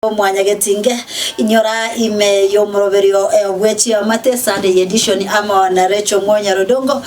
Omwanyagetinge, inyora ime y'omoroberio bwe chiamate Sunday Edition amo na Rachel Mwonyarodongo.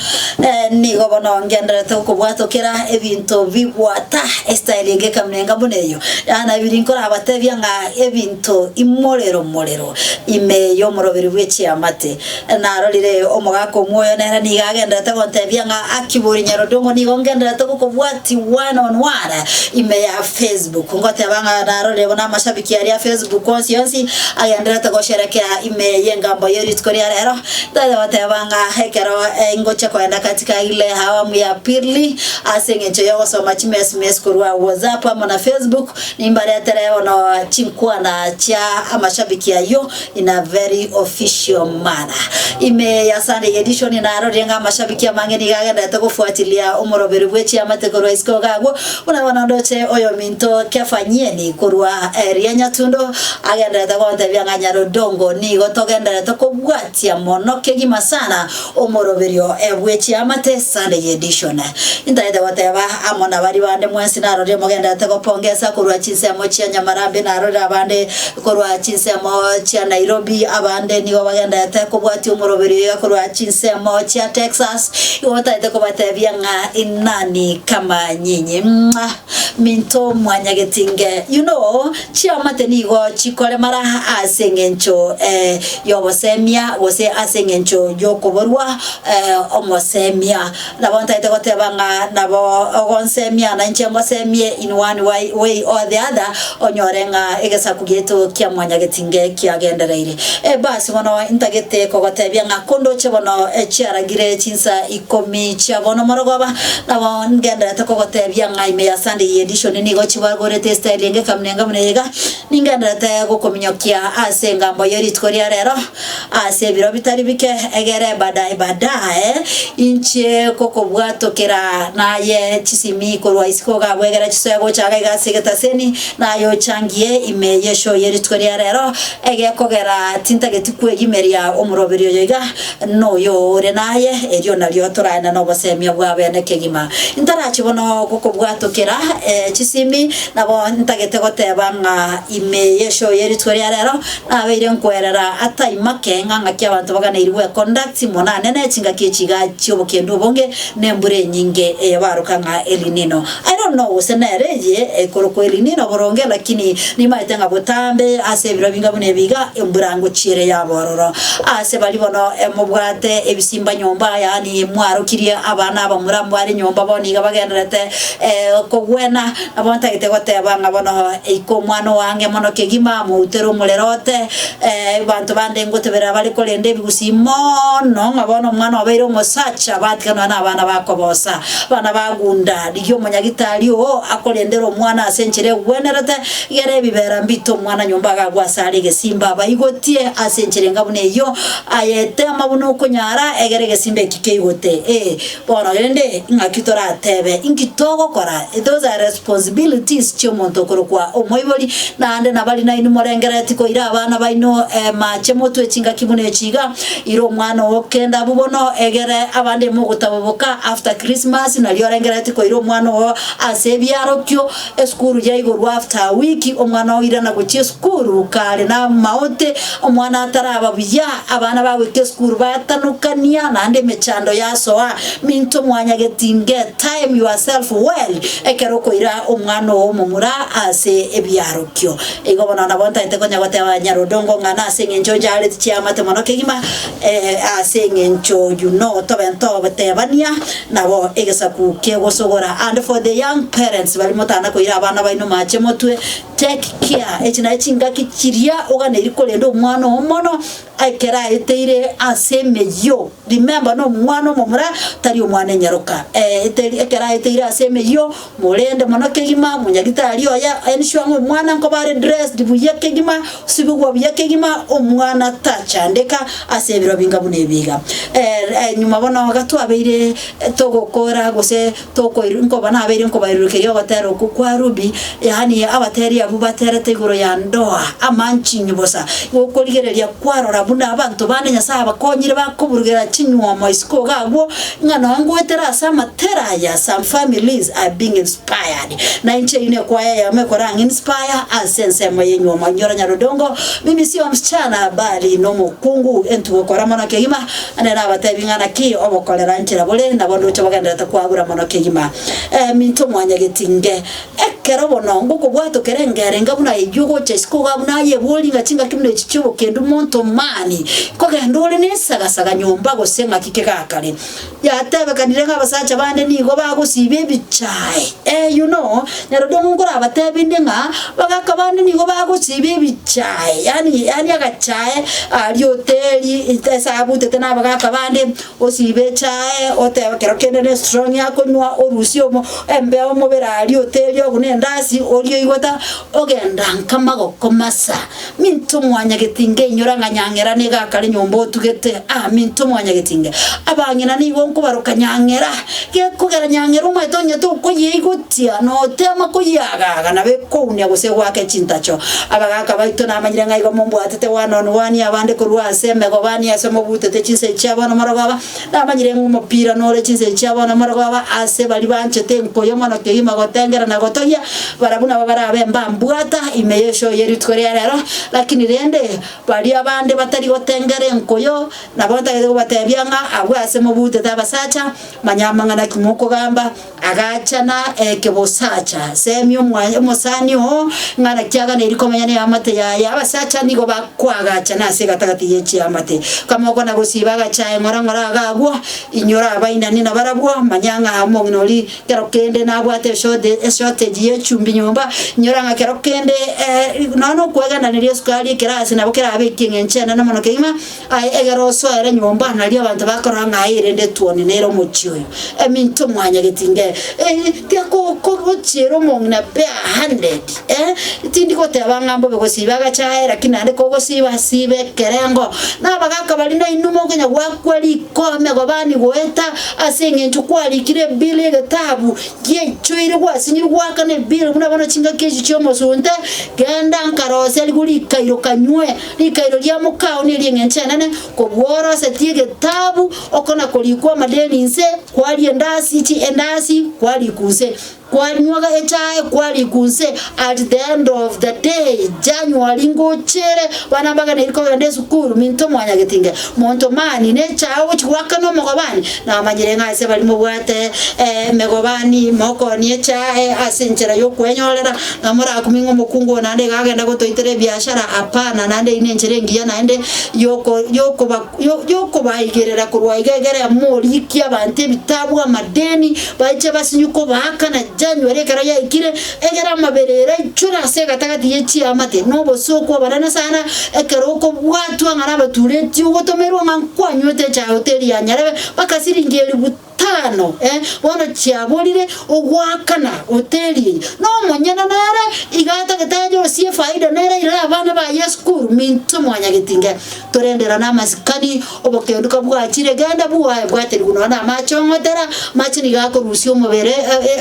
Nigo bono ngendererete gokobwatokera ebinto bigwata estyle enge ekamuna buna eyo. Yaani ebiri nkorabatebia ng'a ebinto imorero morero ime y'omoroberio bwe chiamate. Narorire omogaka omwoyo nere nigo agendererete gontebia ng'a Akibori Nyarodongo nigo ngendererete gokobwatia one on one ime ya Facebook. Ngoteba ng'a narorire buna amashabiki aria a Facebook onsi onsi agendererete gosherekea ime y'engambo ye rituko ria rero. Ntagete goteba ng'a ekero ngochia kogenda katika ile awamu ya pili ase eng'encho y'ogosoma chimesmes korwa WhatsApp amo na Facebook, nimbaretere bono chinkwana chia amashabiki ayio In a very official manner. Ime ya Sunday edition narorire ng'a amashabiki amange nigo agenderete gofuatilia omoroberi bwe chiamate korwa isiko iga agwo, buna bono ndoche oyominto Kefa Nyieni korwa eria Nyatundo agenderete gontebia ng'a Nyarodongo nigo togenderete kobwatia mono kegima sana omoroberio bwe chiamate Sunday edition. Intagete goteba amo na baria bande mwensi narorire mogenderete gopongesa korwa chinsemo chia Nyamarambe narorire abande Korwa chinsemo chia Nairobi abande nigo bagenderete kobwatia omoroberi oyo korwa chinsemo chia Texas, igo batagete kobatebia ng'a inani kama nyinyi. Mwah! Minto mwanyagetinge. You know, chiamate nigo chikoremara ase eng'encho eh, y'obosemia gose ase eng'encho y'okoborwa eh, omosemia. Nabo ntagete goteba ng'a nabo ogonsemia na inche ngosemie in one way or the other, onyore ng'a egesaku giaito kia mwanyagetinge kiagendereire. Basi bono ntagete kogotebia ng'a kondoche bono chiaragire chinsa ikomi chia bono morogoba, nabo ngendererete kogotebia ng'a ime ya Sunday edition nigo chibagorete estyle enge kamuna enga buna eye iga, ningendererete gokominyokia ase engambo ye rituko ria rero. Ase ebiro bitari bike, egere badae badae, inche gokobwatokera naye chisimi korwa isiko iga agwo egere chisoe gocha iga iga ase egetaseni, naye ochangie ime y'eshow ye rituko ria rero, egekogera tintageti kwegimeria omoroberi oyo iga, noyo ore naye, erio nario toraende nobosemia bwa bene kegima. Intarachi bono gokobwatokera chisimi, nabo ntagete goteba ng'a ime y'eshow ye rituko ria rero, Nabeire nkwerera atai make ng'a ng'aki abanto baganeiri gweconduct mono anene chingaki echi iga chi'obokendu obonge na embura enyinge eye baroka ng'a El Nino. I don't know gose nere eye ekorokwa El Nino boronge lakini nimaete ng'a botambe ase ebiro binga buna ebi iga embura ngochiere yaba ororo. Ase baria bono mobwate ebisimba nyomba yaani mwarokirie abana abamura mbare nyomba bono iga bagendererete kogwena Nabo ntagete goteba ng'a bono ika omwana oo ang'e mono kegima, moutere omorero ote, abanto bande ngoteberera bare korenda ebigusii mono ng'a bono omwana obeire omosacha batiga nonya na abana bakobosa, abana bagunda, rigia omonyagitari oo akorendere omwana ase enchera egwenerete, gera ebibera mbite omwana nyomba agagwe ase are egesimba abaigotie ase enchera enga buna eyio, aye tema buna okonyara egere egesimba eki keigote, ee. Bono rende, ing'aki toratebe? Inki togokora? Those are responsibilities chi'omonto okorokwa omoibori, naende nabari nainwe morengerereti koira abana baino mache motwe chingaki buna echi iga. Ira omwana oo kende abwo bono egere abande mogotaboboka after Christmas nario orengerereti koira omwana oo ase ebiarokio, esukuru yaigorwa after a week omwana oo irana gochia esukuru kare namaote, omwana ataraba buya, abana bagoika esukuru batanukania naende emechando yasoa. Minto mwanyagetinge time yourself well ekero okoira omwana oo omomura ase ebiarokio. Igo bono nabo ntagete konya goteba Nyarodongo ng'a nase eng'encho njareti chiamate mono kegima ase eng'encho you know tobe ntogotebania nabo egesaku kegosogora and for the young parents baria motana koira abana baino mache motwe take care echi naye chingaki chiria oganeiri korenda omwana oo mono ekero aeteire ase emeyio remember na omwana omomura tari omwana enyaroka eteri ekero aeteire ase emeyio morende mono kegima monyagitari oye ensure ng'a omwana nkoba are dressed buya kegima osibigwa buya kegima omwana tachandeka ase ebiro binga buna ebi iga. Nyuma bono iga twabeire togokora gose tokoir nkoba nabeire nkobairurukeria ogotera okwo kwa Ruby, yaani abateri abwo baterete igoro ya ndoa, amanchinyi bosa, igo okorigereria kwarora buna. buna abanto bande Nyasae abakonyire bakoburugera chinywomo isiko iga agwo, ng'a nonye ngoetera ase amatera aya some families are being inspired. Na inche eyio nekwaya eyemo ekorang inspire ase ensemo y'enywomo. Inyora Nyarodongo, mimi sio msichana bali nomokungu entugokora mono kegima, Ande nabatebi ng'a naki obokorera nchera bore, nabo ndoche bogendererete kwagura mono kegima. Minto mwanyagetinge, ekero bono ngokobwatokera engerenga buna eyio gocha isiko iga buna aye bori ng'a chingaki buna echi chi'obokendu monto mani, nkogenda ore nesagasaga nyomba gose ng'aki kegakare. Yatebekanire ng'a abasacha bande nigo bagosiba ebichae. Eh, you know, Nyarodongo nkorabatebi inde ng'a bagaka bande nigo bagosiba ebichae, yaani yaani agachae aria hoteli ase abutete na abagaka bande, osibe echae, otebe kero kende ne strong akonywa, orusie omo embeo omobere aria hoteli obune endasi, orie oigota, ogenda nka magoko masa. Minto mwanyagetinge inyora ng'a nyang'era nigo akare nyomba otugete, ah, minto mwanyagetinge. Abang'ina nigo nkobaroka nyang'era, gekogera nyang'era omanyete onye tokoyeigotia notema koyiagaga nabo ekounia gose egoake chintacho. Abagaka baito namanyire ng'a igo mombwatete one on one abande korwa ase emegobani ase mobutete chinsa echi chia bono morogoba, namanyire ng'a omopira nore chinsa echi chia bono morogoba ase baria banchete enkoyo mono kegima gotengera na gotogia, Barabwo nabo barabe mbambwata ime y'eshoyo ye rituko ria rero, lakini rende baria bande batari gotengera enkoyo, nabo ntagete kobatebia ng'a abwo ase mobutete abasacha, manya amang'ana ki mokogamba, agachana ekebosacha. Semia omwa omosani oo ng'a naki aganeiri komenya neamate yaye. Abasacha nigo bakoagachana ase egatagati ye chiamate. Kamokona gosiba agachae ng'ora ng'ora iga agwo, inyora abainani nabarabwo, manya ng'a omong'ina oria Kero kende nabwate eshortage y'echumbi nyomba, inyora ng'a kero kende nonya na okwegendaneria esukari ekerasi nabo kerabe ekieng'encho enene mono kegima, aye egere osoere nyomba nario abanto bakorora ng'a aye rende etuoni nere omochie oyo. Eminto mwanyagetinge tiakogochiera omong'ina bare hundred eh, tindi goteba ng'a mbobe gosiba agachae lakini naende kogosiba siba ekerengo. Na abagaka baria nainwe mokonya goakwa riko emegobani goeta Ase engencho kwarikire ebill y'egetabu giaichoire gwasinyirwe goakana ebill buna bono chingaki echi chi'omosunte, genda nkaroserigwe rikairo kanywe. Rikairo ria mokao neri'engencho enene kobua orosetie egetabu okona korikwa amadeni inse, kwaria endasi chi endasi kwarikwa inse. Kwanywaga echae kwarikwa inse at the end of the day January ngochere bana mbaganeiri kogenda esukuru minto mwanyagetinge monto mani nechae ogochi goakana omogobani namanyire ng'a ase baria mobwate emegobani mokonia echae ase enchera yokwenyorera na morakumie ng'a omokungu oyo naende iga agenda gotoitera ebiashara hapana naende eyio nenchera engiya naende yoko yokoba yokobaigerera korwa iga egere morikie abanto ebitabu amadeni, baiche basinywe kobaakana January ekero yaikire, egere amabere ere aichore ase egatagati ye chiamate, na obosooku obonene sana, ekero okobwatwa ng'a nabatureti ogotomerwa ng'a nkwanywete echae hoteli ya Nyarebe, mpaka siringi elifu tano eh, bono chiaborire ogoakana hoteli eye. Na omonyene nere iga atagete aye osie efaida nere airere abana baye esukuru, minto mwanyagetinge. Torendera namasikani, obokendu kabwachire, genda bwaye bwaterigwe nonya namache ong'otera, amache nigo akorusia omobere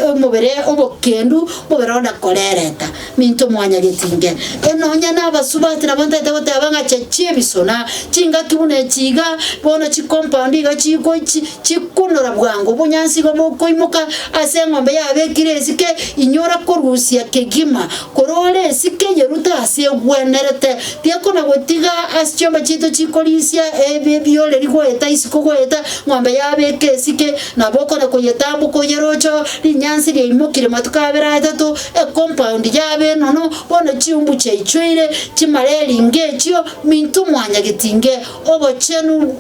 omobere obokendu, omobere onde korereta. Minto mwanyagetinge, nonya na abasubati nabo ntagete goteba ng'a chachia ebisona, chingaki buna echi iga, bono chicompound iga chiko chi chikunora bwango, obonyansi igo bokoimoka ase eng'ombe yabekire esike, inyora korusia kegima, korora esike yerute ase egwenerete. Tiakona gotiga ase chiombe chiaito chikorisia ebi ebioreri goeta isiko goeta, ng'ombe yabeka esike, nabo okona koyetamboka oyeroche oo, rinyansi riaimokire matuko abere atato, ecompound yaba enono, bono chiumbu chiaichoire, chimareri ngechio, minto mwanyagetinge, obochenu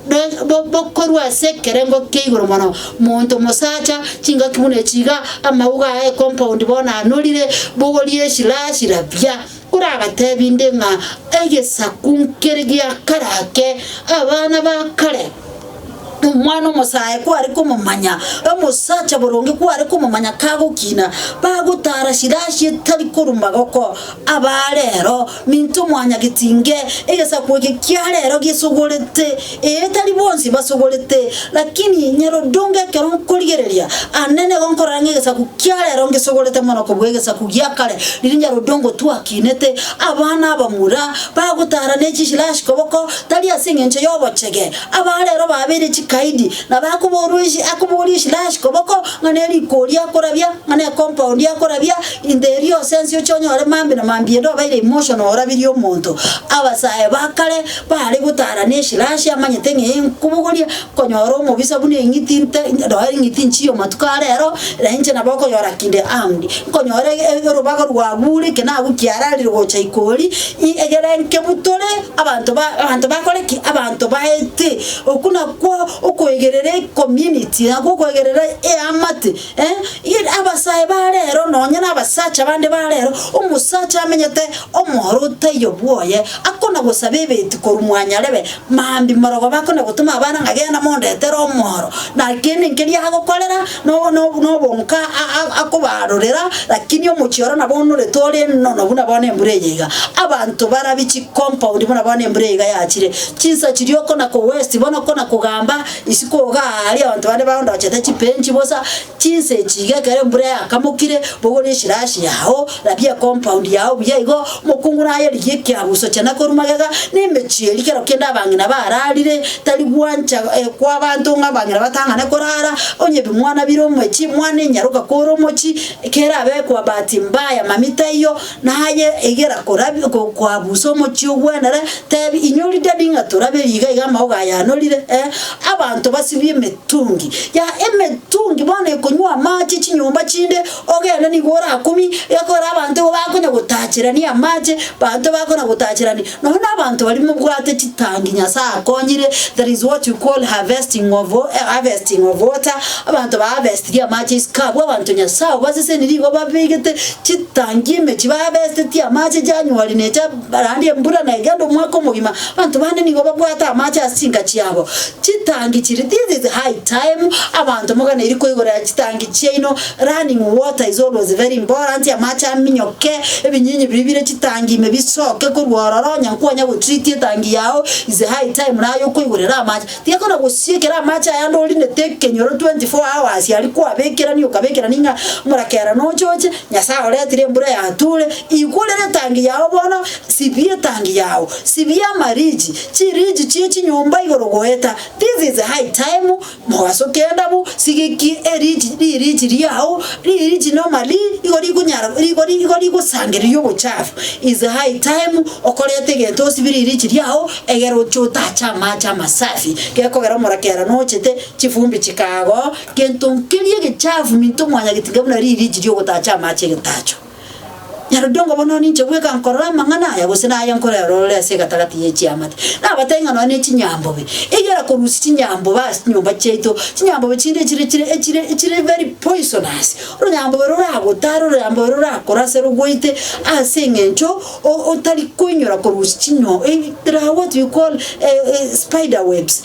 bokorwa ase ekerengo kia igoro mono. Monto mosacha, chingaki buna echi iga, amauga aya ecompound bono anorire, bogoria eshirashira buya. Korabatebi inde ng'a egesaku nkere gia kare ake, abana ba kare. Omwana omosae kware komomanya, omosacha boronge kware komomanya kagokina, bagotara shirashi etari korwa magoko aba rero, minto mwanyagetinge, egesaku eke kia rero gesogorete, ee tari bonsi basogorete, lakini nyarodonge ekero nkorigereria ane nigo nkorora ng'a egesaku kia rero ngesogorete mono kobua egesaku gia kare, riria nyarodongo twakinete, abana abamura bagotara ne chishirashi koboko, tari ase engencho y'obochege. Abarero babeire chikaidi, na bakoborwa akobogoria esilaha koboko, ng'a ne rikori akorabia, ng'a ne compound akorabia, into eria yonsi ense oche onyore mambia na mambia ende obeire emotional orabirie omonto. Abasae ba kare bare gotara ne esilaha amanyete ng'a ee nkobogoria, nkonyora omobisa buna eng'iti nte nonya eng'iti nchiyo matuko a rero, na inche nabo okonyora kinde armed, nkonyora orobago rwagure eke nagwo kiararire gocha ikori, egere nkebutore. Abanto ba abanto bakore ki? Abanto baete. Okwo nakwo okoegerera ecommunity, nakwo okoegerera eamate eh, abasae ba rero nonye na abasacha bande ba rero, omosacha amenyete omoro otaiyo bwoye, akona gosaba ebeti korwa mwanyarebe, mambia morogoba akona gotoma abana ng'a genda mondetere omoro, na kende nkeria agokorera no no nobonka akobarorera, lakini omochie oro nabo onorete ore enono buna bono embura eye iga. Abanto barabie chicompound buna bono embura eye iga yachire. Chinsa chiria okona ko waste bono okona kogamba isiko iga aria abanto bande baondochete chibench bosa, chinsa echi iga ekero embura yakamokire, bogoria eshirashi yao, rabia ecompound yao buya igo, omokungu naye rigia ekiabuso chana korwa magega, na emechie eria kero kende abang'ina bararire, tari gwancha kwa abanto ng'a abang'ina batang'ane korara, onye ebimwana bire omochie, mwana enyaroka kore omochie, kerabe kwa bahati mbaya mami taiyo, naye egera korabia koabusa omochie ogwenere, tebi inyori daddy ng'a torabe iga iga amaogo aya anorire eh, abanto basibie emetungi, ya emetungi bono ekonywa amache chinyomba chinde, ogende nigo orakumie, ekero abanto igo bakonya gotacherania amache, banto bakona gotacherania, Nonya na abanto baria mobwate chitangi Nyasae akonyire, there is what you call harvesting of harvesting of water, abanto ba harvestirie amache isiko abwo abanto Nyasae obasesenirie igo babegete chitangi emechie ba harvestetie amache January necha naende embura negende omwaka omogima, abanto bande nigo babwate amache ase chinka chiabo. Chitangi chiria, this is high time abanto moganeiri koigorera chitangi chiaino, running water is always very important, amache aminyoke, ebinyinyi biria bire chitangi ime bisoke korwa ororo onye nkonya go treat etangi yao is high time naye okoigorera amache. Tiga kona gosiekera amache aya ande orinete ekenyoro 24 hours aria kwabekerania okabekerania ng'a omorakera noche oche, Nyasaye oretire embura yature, igorera etangi yao bono, sibia etangi yao, sibia amariji, chiriji chie chinyomba igoro goeta, this is high time Mogaso kenda bu, sigiki eriji ririji riao, ririji normally igo rikonyara igo igo rigosangereria obochafu, is high time okoreta egento osibie ririji riao egere oche otache amache amasafi, gekogera omorakera nochete chifumbi chikago, gento nkeria egechafu minto mwanyagetinga buna ririji riogotacha amache egetacho. Nyarodongo bono ninche bweka nkorora amang'ana aya, gose naye nkorera orore ase egatagati ye chiamate. Nabatebie ng'a nonya ne chinyambobe, egera korusia chinyambobe ase chinyomba chiaito, chinyambobe chinde echire chire echire echire very poisonous. Oronyambobe roragotare, oronyambobe rorakorase rogoite ase eng'encho otari koinyora korusia chinyo there are what we call spider webs,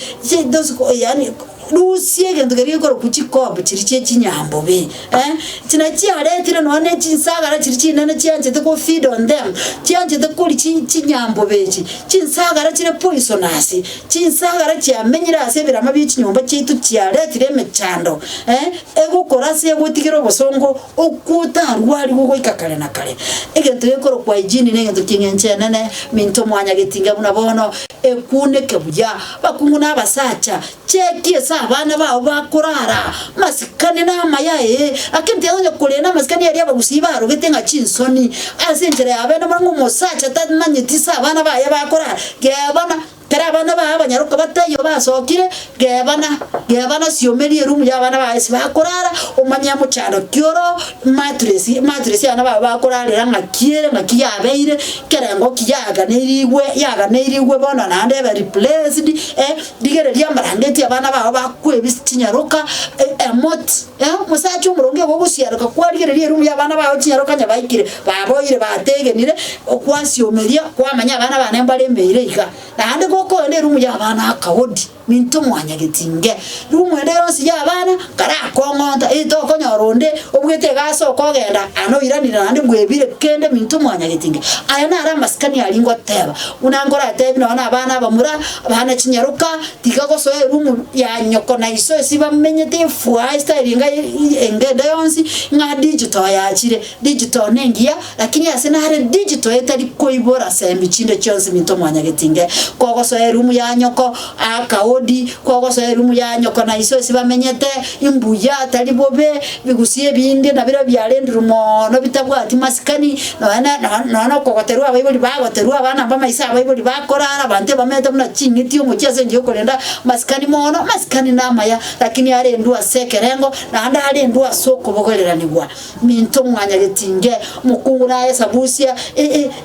those yaani. Rusia egento keria gekorokwa chikob chiria chie chinyambobe, eh, china chiaretire nonya ne chinsagara chiria chinene chianchete go feed on them, chianchete koria chi chinyambobe echi, chinsagara chire poisonous, chinsagara chiamenyire ase ebirama bie chinyomba chiaito chiaretire emechando, eh, egokora ase egotigera obosongo okwo otarwarigwe goika kare na kare. Egento gekorokwa hygiene na egento ki'eng'encho enene, minto mwanyagetinga buna bono, ekuneke buya, Abakungu na abasacha, chekia ase abana bao bakorara, amasikani namaya ee, lakini tiga korenda amasikani aria abagusii barogete ng'a chinsoni, ase enchera ya bene mono ng'a omosacha tamanyeti ase abana baye bakorara, gebana, ekero abana baye abanyaroka bataiyo basokire, gebana, gebana siomeria eroom ya abana baye ase bakorara, omanye mochando ki oro, mattress, mattress abana bao bakorarera ng'aki ere, ng'aki yabeire. Ekerengo ki yaganeirigwe, yaganeirigwe bono naende ebe replaced, eh, rigereria amarangeti abana bao bakwebisa chinyaroka, e- emoti, eh, omosacha omoronge igo ogosiaroka kwarigereria eroom ya abana bao chinyaroka onye baikire, baboire bategenire, okwasiomeria, kwamanya abana bane mbare emeire iga. Naende gokoenda eroom ya abana akaodi. Minto mwanyagetinge. Rumu ende yonsi y'abana karakong'onta, eh tokonyora onde obwete egasi okogenda aa noiranire naende bwebire kende minto mwanyagetinge. Aya naro amasikani aria ngoteba, buna nkoratebie nonye na abana abamura, abana chinyaroka, tiga gosoa erumu ya nyoko na iso ase bamenyete efua estyle enga enga ende yonsi, ng'a digital yachire, digital nengiya. Lakini ase nare digital etari koibora semi chinde chionsi minto mwanyagetinge kogosoa erumu ya nyoko aka odi kogosoa erumu ya nyoko na iso ase bamenyete imbuya tari bobe bigusia ebinde nabirobio biarendirwe moono bitabwati masikani nonya na nonya na okogoterwa abaibori bagoterwa abana mbamaiso abaibori bakorara abanto ebamenyete buna ching'iti omochie ase enchera yokorenda masikani mono masikani namaya lakini arendwe ase ekerengo naende arendwe ase okobogoreranigwa. Minto mwanyagetinge, omokungu naye sabusia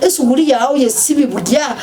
esuguri yao yesibi buya,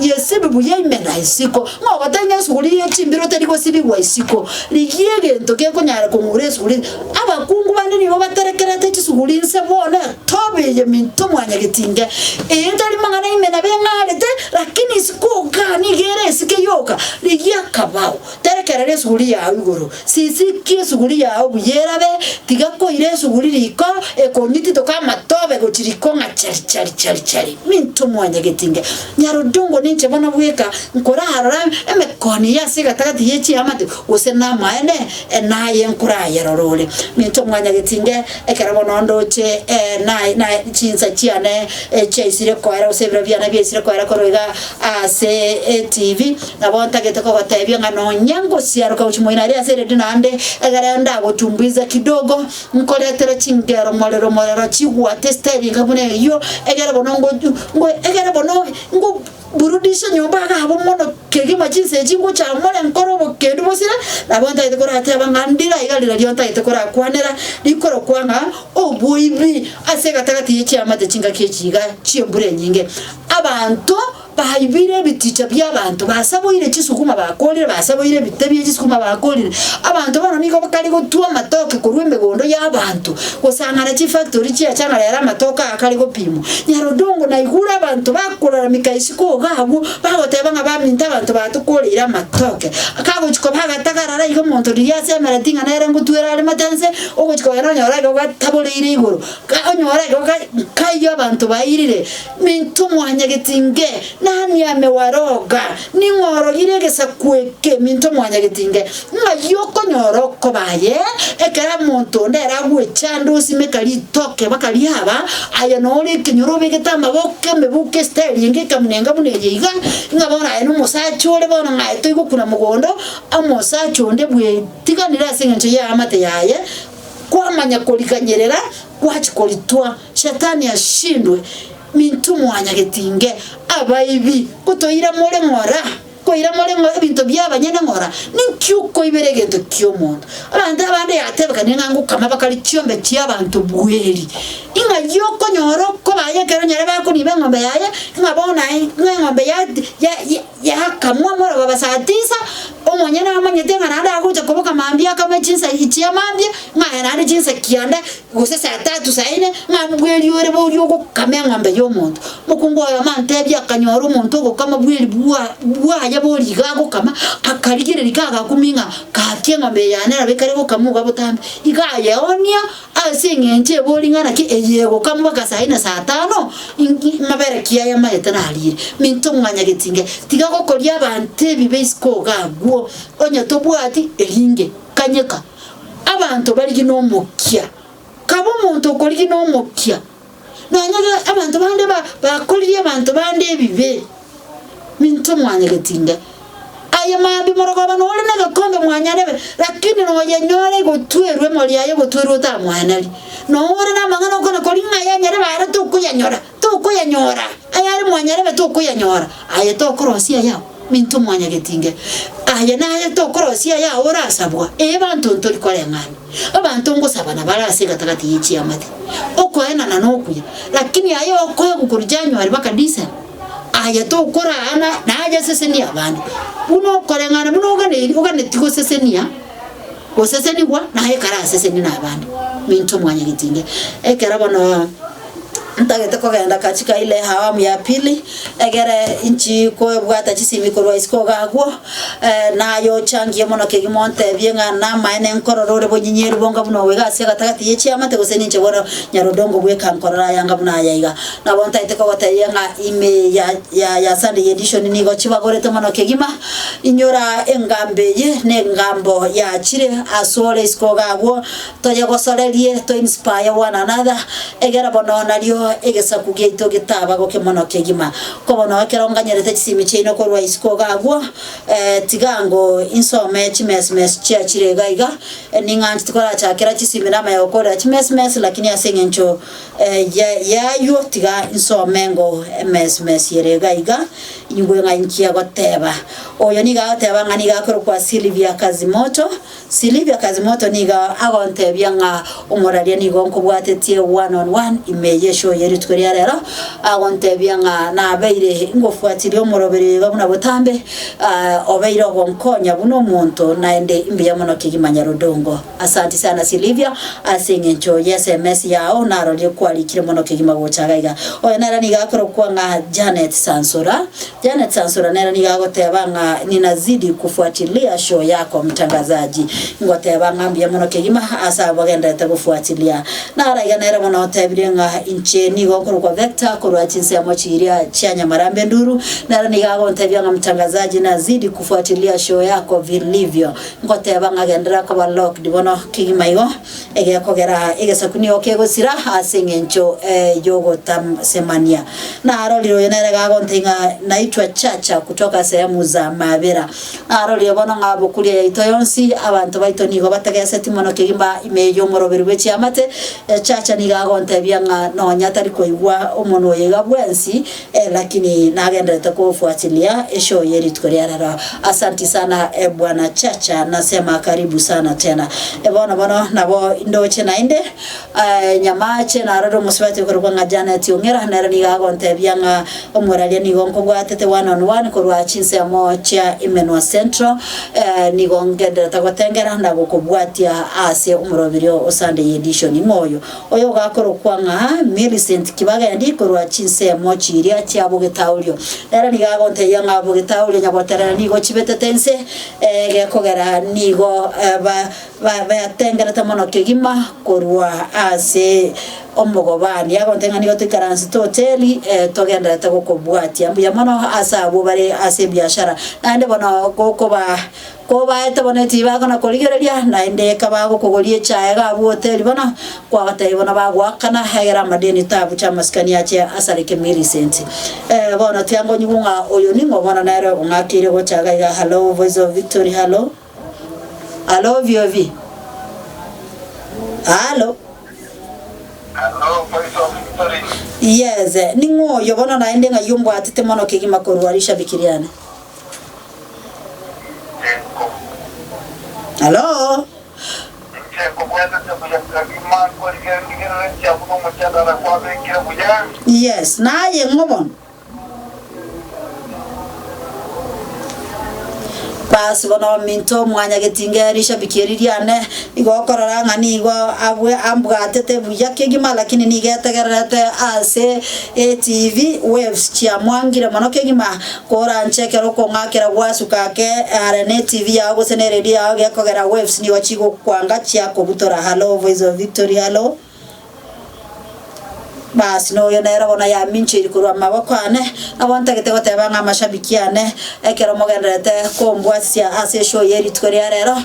yesibi buya ime na isiko. Ng'a ogoteba ng'a esuguri ye chimbiro teri gosibigwa isiko. Rigia egento gekonyara kong'ura esuguri. Abakungu bande nigo baterekerete chisuguri inse bono etobe eye minto mwanyagetinge. Eye tari mang'ana ime nabo eng'arete, lakini isiko igaa nigo ere esike yoka. Rigia akabao. Terekerera esuguri yao igoro, sisikia esuguri yao buya erabe, tiga koira esuguri riko ekonyititoka amatobe gochia riko ng'a chari chari chari chari. Minto mwanyagetinge, nyarodongo ninche bono bweka nkorarora emekoni eye ase egatagati ye chiamate, gose namaene naye nkorayerora ore. Minto mwanyagetinge, ekero bono ndoche na chinsa chiane chiaisire koera gose ebiro biane biaisire koera korwa iga ase etibi, Nabo ntagete kogotebia ng'a nonya ngosiaroka gochia moino aria ase eredio naende, egere ndagotumbuiza kidogo, nkoretere chingero morero morero chigwate estyle enga buna eyio, egere bono ngo ngo egere bono ngoburudisha nyomba iga abwo mono kegima chinsa echi ngocha more nkore obokendu bosire, nabo ntagete korateba ng'a ndire aiga rirorio ntagete korakwanera, rikorokwa ng'a oboibi ase egatagati ye chiamate chingaki echi iga chi'embura enyinge. Abanto. Baibire ebiticha bi'abanto, basaboire chisukuma bakorire, basaboire ebite bie chisukuma bakorire. Abanto bono nigo bakare gotwa amatoke korwa emegondo y'abanto, gosang'ana chifactory chiacha ng'a rero amatoke aya akare gopimwa. Nyarodongo naigure abanto bakoraramika isiko iga abwo, bagoteba ng'a baminto abanto batokoreire amatoke. Kagochi koba agatagarara iga omonto riria asemereti ng'a nere ngotwera are mate nse, ogochi kogenda onyore iga gataboreire igoro, onyore iga nkaiyo abanto bairire. Minto mwanyagetinge, nani amewaroga, ning'o orogire egesaku eke? Minto mwanyagetinge, ng'ai okonyora okoba aye, ekero omonto onde ere agwechande osimeka ritoke bakariaba, aye nore ekenyoro obegete amaboko emebuko esitari enge ekamuna enga buna eye iga, ng'a bono aye nomosacha ore bono ng'a aye toigokuna mogondo, omosacha onde bwetiganire ase engencho y'eamate yaye, kwamanya koriganyerera, gwachia koritwa. Shetani ashindwe, Minto mwanyagetinge, abaibi, kotoira more ng'ora, koira more ng'ora ebinto bi'abanyene ng'ora, ninki okoibera egento ki'omonto? Abanto abande yatebekanire ng'a ngokama bakari chiombe chi'abanto bweri, ing'ai okonyora okoba aye ekero onyare bakoniba eng'ombe yaye, ng'a bono aye ng'a eng'ombe ya ya yakamwa morogoba saa tisa, omonyene amanyete ng'a naende agocha koboka mambia akame chinsa chia mambia, ng'a aye naende chinsa kianda, Gose saa tatu, saa ine, ng'a mbweri ore boria ogokama eng'ombe y'omonto. Omokungu oyomo antebia akanyora omonto ogokama bweri bwa bwaye boria iga agokama, akarigereria kagakumia ng'a gaki eng'ombe eye yane nabo ekare gokama iga botambe. Iga ayeonia ase eng'encho ebori ng'a naki eye egokama mpaka saa ine saa tano, inki mabere ki aya maete narire. Minto mwanyagetinge, tiga gokoria abanto ebibe isiko iga agwo, onye tobwati eringe, kanyeka. Abanto barigie nomokia. Kaba omonto okorigia nomokia. Nonya abanto bande bakoririe abanto bande ebibe. Minto mwanyagetinge. Aye mambia morogoba nore negekombe mwanyarebe, lakini noyenyore igotwerwa emori yaye egotwerwa otamwaneri. Nore namang'ana okona koria ng'a aye nyarebe are tokoyanyora, tokoyanyora, ayare mwanyarebe tokoyanyora, aye tokorosia ayao. Minto mwanyagetinge, aye naye tokorosia ayao orasabwa, ee banto ntori koreng'ana, abanto ngosabana bare ase egatagati ye chiamate, okoenana nokuya, lakini aye okoegwa korwa January mpaka December, aye tokoraana naye sesenia abande, buna okoreng'ana buna oganeiri oganeti gosesenia, gosesenigwa naye karasesenie na abande. Minto mwanyagetinge, ekero bono. Ntagete kogenda katika ile awamu ya pili, egere inchi kobwata chisimi korwa isiko iga agwo, naye ochangie mono kegima ontebie ng'a namaene nkorora ore bonyinyeru bonga buna obo iga ase egatagati ye chiamate gose ninche bono nyarodongo bweka nkorora ayanga buna aya iga. Nabo ntagete kogotebia ng'a ime ya ya ya Sunday edition nigo chibagorete mono kegima, inyora engambo eye ne engambo yachire asore isiko iga agwo, Toyegosorerie, to inspire one another, egere bono nario egesaku giaito getabagoke mono kegima. Ko bono ekero nganyerete chisimi chiaino korwa isiko iga agwo, tiga ango insome chimesmes chiachire iga iga, ning'ancheti korachakera chisimi namanya gokorera chimesmes lakini ase eng'encho y'aywo tiga insome ngo emesmes ere iga iga, inyigwe ng'a inki egoteba. Oyo nigo agoteba ng'a nigo akorokwa Sylvia Kazimoto. Silivia Kazimoto nigo agontebia ng'a omoraria nigo nkobwatetie one on one ime y'eshow ye rituko ria rero, agontebia ng'a nabeire ngofuatiria omoroberi oyo iga buna botambe, obeire ogonkonya buna omonto naende imbuya mono kegima Nyarudongo. Asanti sana Silivia ase eng'encho y'SMS yao narorire kwarikire mono kegima gocha iga iga. Oyo nere nigo akorokwa ng'a Janet Sansora. Janet Sansora nere nigo agoteba ng'a ninazidi kufuatilia show yako mtangazaji. Ngoteba ng'a mbuya mono kegima ase abwo bagendererete gofuatilia. Naraiga nere bono otebire ng'a inche nigo nkorokwa Vector korwa chinsemo chiria chia Nyamarambe Enduru. Nere nigo agontebia ng'a mtangazaji nazidi kufuatilia show yako vilivyo. Ngoteba ng'a genderera koba locked bono kegima igo egekogera egesaku nigo kegosira ase engencho y'ogotasemania. Narorire oyo nere gagontebia ng'a naitwa Chacha kutoka sehemu za Mabera. Narorire bono ng'a bokuria yaito yonsi abanto baito nigo bategeseti mono kegima ime y'omoroberi bwe chiamate. Chacha nigo agontebia ng'a nonya tari koigwa omonwa oyo iga bwensi lakini nagendererete kofuatilia eshow ye rituko ria rero. Asanti sana bwana Chacha nasema karibu sana tena. Bono bono nabo indoche naende. Nyamache narore omosubati okorokwa ng'a Janet Ong'era, nere nigo agontebia ng'a omoraria nigo nkobwatete one on one korwa chinsemo chia Imenwa Central, nigo ngenderete gotengera na gokobwatia ase omoroberio o Sunday Edition. Ng'o oyo? Oyo ogakorokwa ng'a Millicent Kibagendi korwa chinsemo chiria chia Bogetaurio. Nere nigo agontebia ng'a Bogetaurio Nyaboterere nigo chibetete inse, egekogera nigo ba. Batengerete mono kegima korwa ase omogobani. Agontebia ng'a nigo toikaransete hoteli togendererete gokobwatia. Mbuya mono ase abwo bare ase ebiashara. Naende bono gokoba kobaete bono etibako na korigereria, naende kabagokogoria echae iga abwo hoteli bono, kwabatebia bono bagoakana egere amadeni tabucha amasikani ache asareke Millicent. Bono tiga nkonyigwe ng'a oyo ning'o bono nere ong'akeire gocha iga iga hallo voice of victory hallo. Alo VOV. Alo. Alo Voice of Victory. Yes, ning'o oyo bono naende ng'ai ombwatete mono kegima korwa rishabiki riane? Inche nko. Alo. Inche nkobwatete buya kegima nkorigereria buna omochandara kwabekire buya. Yes, naye ng'o bono? Basi bono ominto mwanyagetinga rishabiki eri riane, igo okorora ng'a nigo abwe ambwatete buya kegima, lakini nigo etegererete ase etv waves chiamwangire mono kegima, koranche ekero okong'akera gwasuka ake are ne etv yao gose ne eredio yao gekogera waves nigo chigokwanga chiakobutora. Hallo voice of victory hallo. Basi noyo nere bono yaminchoiri korwa amaboko ane, nabo ntagete goteba ng'a amashabiki ane, ekero mogendererete kombwasia ase eshow ye rituko ria rero,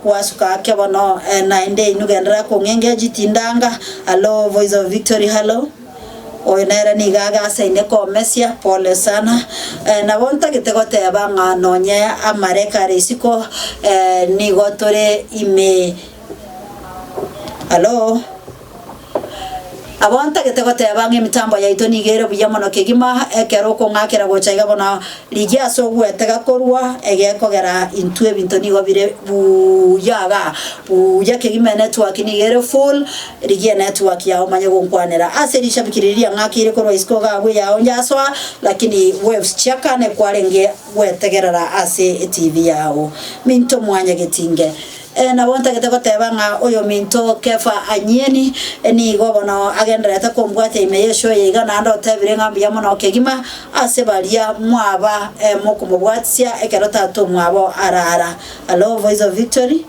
kwasuka ake bono naende inwe genderera kong'engeji tindanga, hallo voice of victory hallo, oyo nere nigo agasaine komesia, pole sana, nabo ntagete goteba ng'a nonye amareka are isiko, nigo tore ime. Hallo? Abo ntagete goteba ng'a emitambo yaito nigo ere buya mono kegima, ekero okong'akera gocha iga bono rigia ase ogwetega korwa, egekogera intwe ebinto nigo bire buya igaa, buya kegima enetwork nigo ere full, rigia enetwork yao omanye gonkwanera. Ase rishabiki riria riang'akeire korwa isiko iga abwo eyao nyasoa, lakini waves chiakane kwarenge gwetegerera ase etv yao. Minto mwanyagetinge. Nabo ntagete goteba ng'a oyominto Kefa Anyieni nigo bono agendererete kombwatia ime y'esho eye iga, naende otebire ng'a mbuya mono kegima ase baria mwaba mokomobwatisia ekero tata omwabo arara. Hallo Voice of Victory.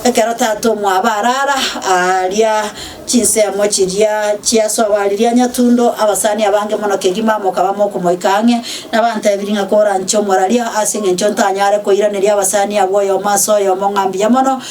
Ekero tata omwabo arara aaria chinsemo chiria chiasoba riria nyatundo, abasani abange mono kegima mokaba mokomoika ang'e, nabantebirie ng'a koranche omoraria, ase engencho ntanyare koiraneria abasani abwo oyomo ase oyomo ng'a mbuya mono.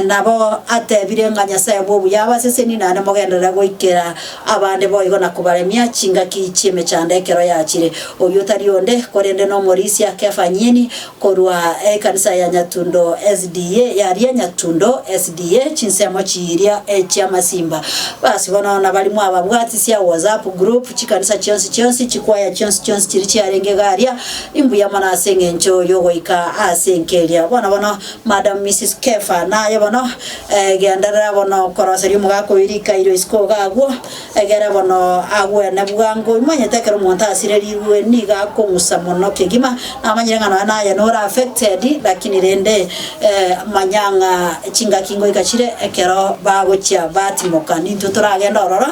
Nabo atebire ng'a Nyasae bw'obuya abasesenie naende mogenderere goikera abande boigo na kobaremia chingaki chi'emechando ekero yachire. Oyio tari onde, korende nomorisia Kefa Nyeni, Korwa ekanisa ya Nyatundo SDA yaria Nyatundo SDA chinsemo chiria chi'amasimba. Basi bono nabari mwababwatisia WhatsApp group chikanisa chionsi chionsi chikwaya chionsi chionsi chiria chiarenge iga aria imbuya mono ase eng'encho yogoika ase enka eria. Bono bono Madam Mrs Kefa naye bono genderera bono koroseria omogaka oyio rikairo isiko iga agwo Egere bono agwene bwango. Imanyete ekero omonto asirerirwe nigo akong'usa mono kegima, namanyire ng'a nonya naye nore affected, lakini rende manya ng'a chingaki ngoika chire ekero bagochia batimoka nintwe toragende ororo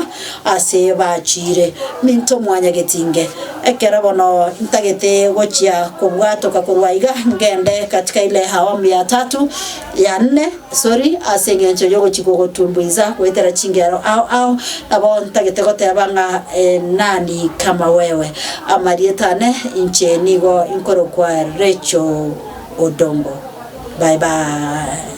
ase bachiire. Minto mwanyagetinge, ekero bono ntagete gochia kobwatoka korwa aiga ngende katika ile awamu ya tatu ya nne. Sorry ase engencho y'ogochia gogotumbuiza goetera chingero ao ao, nabo ntagete goteba ng'a nani kama wewe. Amarieta ane inche nigo inkorokwa Rachel Odongo. Bye bye.